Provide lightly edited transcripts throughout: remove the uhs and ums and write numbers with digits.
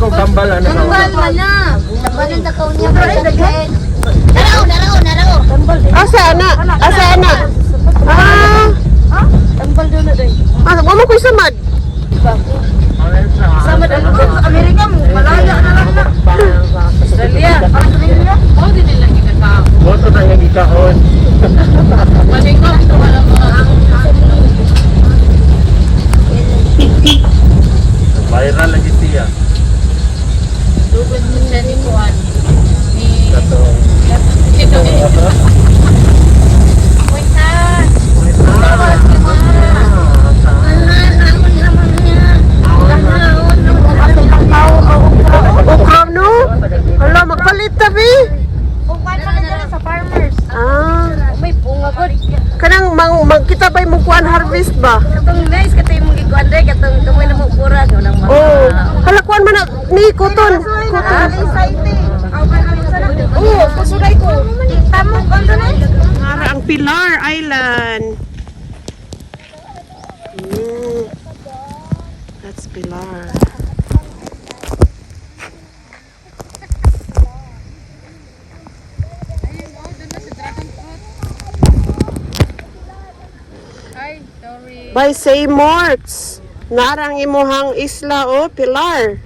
Ko kambal ano na. Tambal man na. Tambalan na kaon niya. Narao, narao, narao. Asa ana? Asa ana? Ah, Tambal doon na doon. ah, wa mo ko'y samad. Sama doon. Sa Amerika mo, malaya na lang na. Australia. Australia. Oh, di nila ginakaon. Boto na yung gikaon. Malingkot ito ka lang mga Viral lagi siya. Dugod mo siya ni Juan. Ni Katong Ito eh. Pointan! Okra no? Hala, magpalit ta bi. Kung pa na sa farmers. Ah, May bunga god. Kanang mang magkita bay mo kuan harvest ba? Katong nice katong imong gikuan dre katong kamoy na mo pura daw nang mga. Oh, hala, kuan man na ni cotton. Cotton. Oh, pasuday ko. Tamo ko na. Para ang Pilar Island. That's Pilar. Ayun, oh, doon na sa dragon fruit. Ay, sorry. By Seymour's. Narang imuhang isla o Pilar.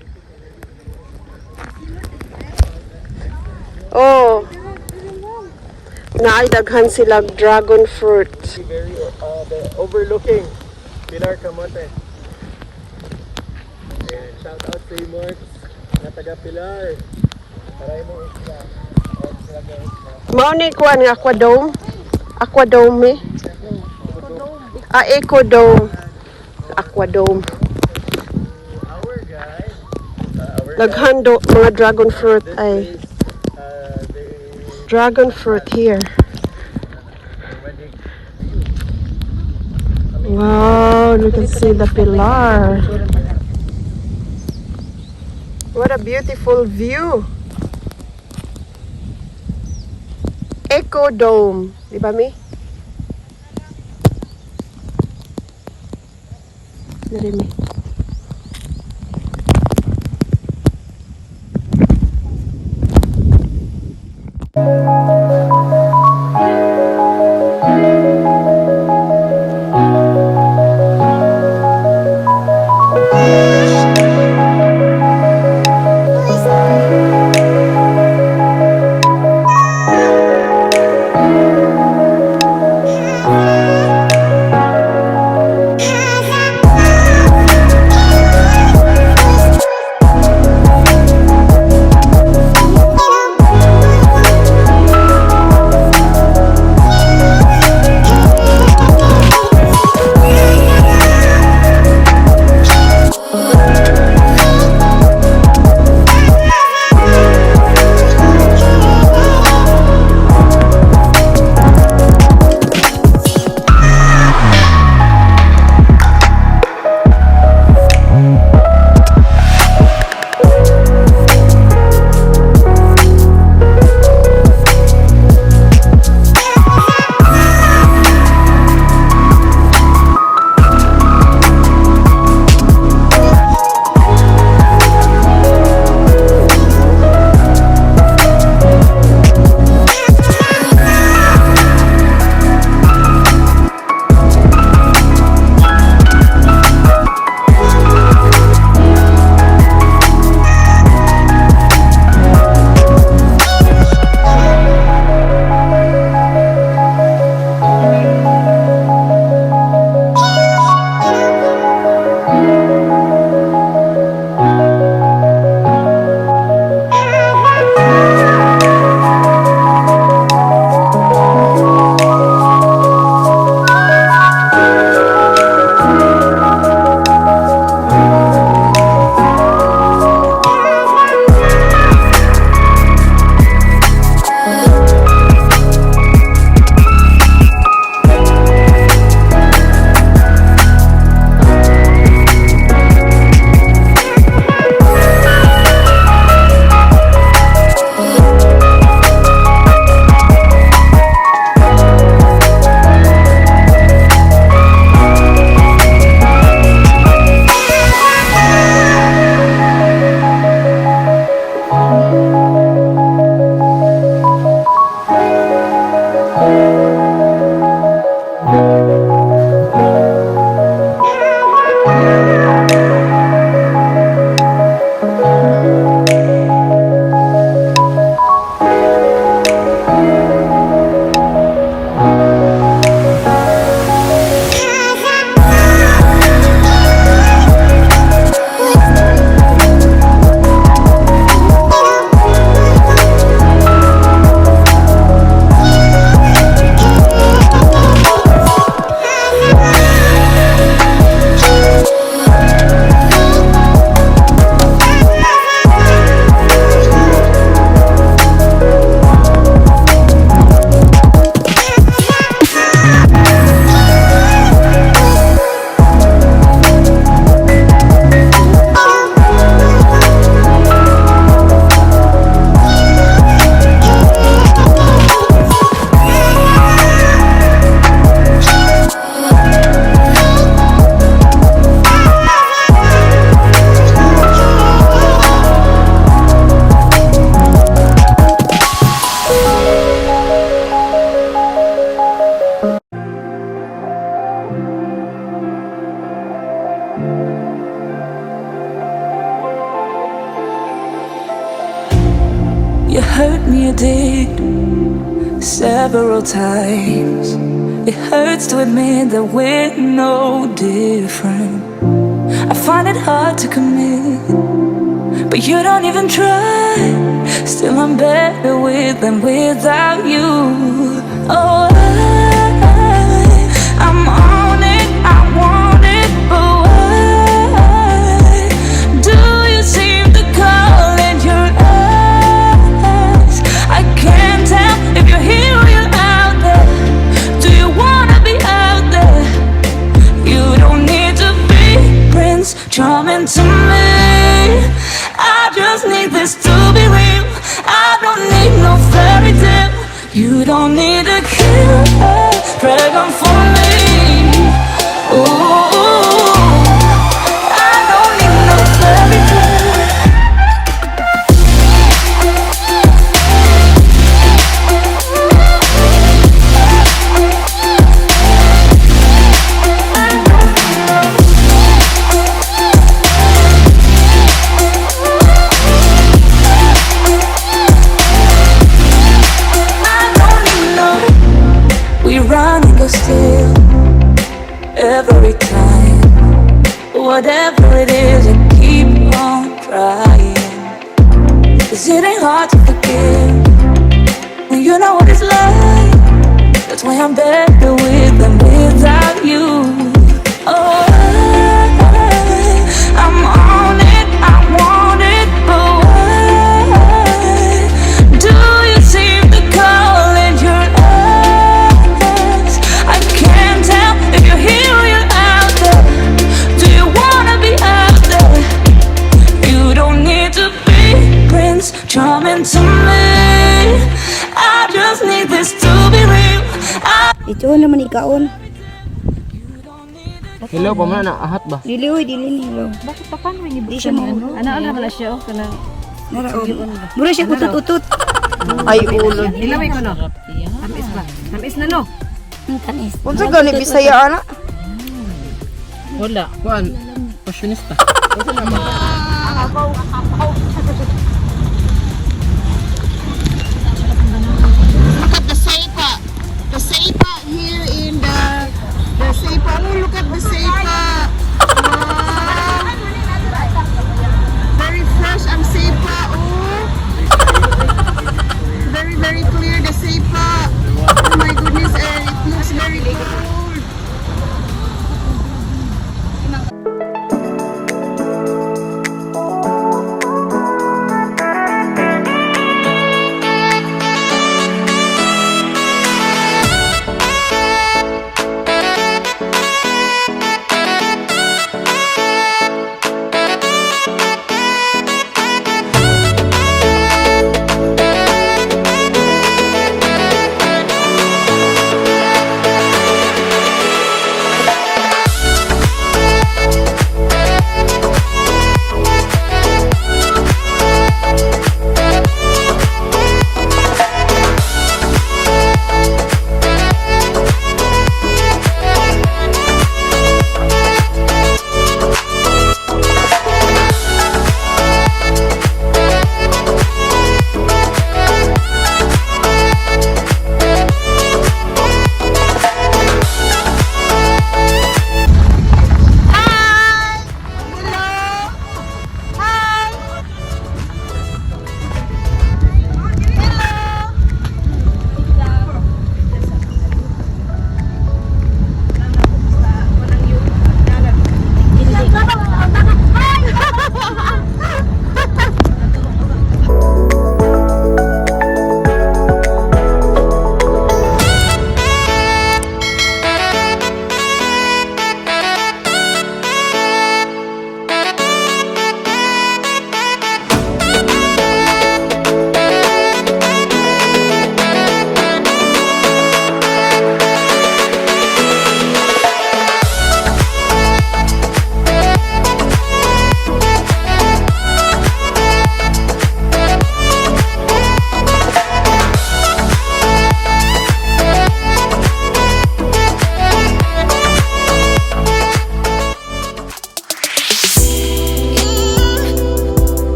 Oh. Naay daghan sila dragon fruit. Very the overlooking Pilar Camote. And shout out sa Mark na taga Pilar. Taray mo isla. And sila guys. Mao ni kuan nga Aquadome. Aquadome eh. Ah, Ecodome. Aquadome. Our guys, our Daghan do mga dragon fruit ay place, they dragon fruit here. wedding. Wow, you can see the Pilar. What a beautiful view. Echo Dome. Di ba, mi? Dali, mi. hurt me, you did several times. It hurts to admit that we're no different. I find it hard to commit, but you don't even try. Still, I'm better with than without you. Oh, I'm on it, I want it, but why do you seem to call in your eyes? I can't tell if you're here or you're out there. Do you wanna be out there? You don't need to be Prince Charming to me. I just need this to be real. I don't need no fairy tale. You don't need to kill a dragon for me. Ooh, I don't need no fairy tale. I don't need no. We run and go still every time. Whatever it is, I keep on trying. 'Cause it ain't hard to forgive when you know what it's like. That's why I'm better with than without you. Oh, I'm on it, I want it, but why do you seem to call in your eyes? I can't tell if you're here or you're out there. Do you wanna be out there? You don't need to be Prince Charming to me. I just need this to be real. I Ito naman ikaon. Hello, pa man na ahat ba? Dili oy, dili ni hello. Bakit pa paano ni Di siya mahulog. Ano ano wala siya oh kana. Naraon. Mura siya utot-utot. Ay, ulo. Ilamay ko no. Tamis ba? Tamis na no. Tanis. Unsa gani Bisaya ana? Wala. Kuan, fashionista.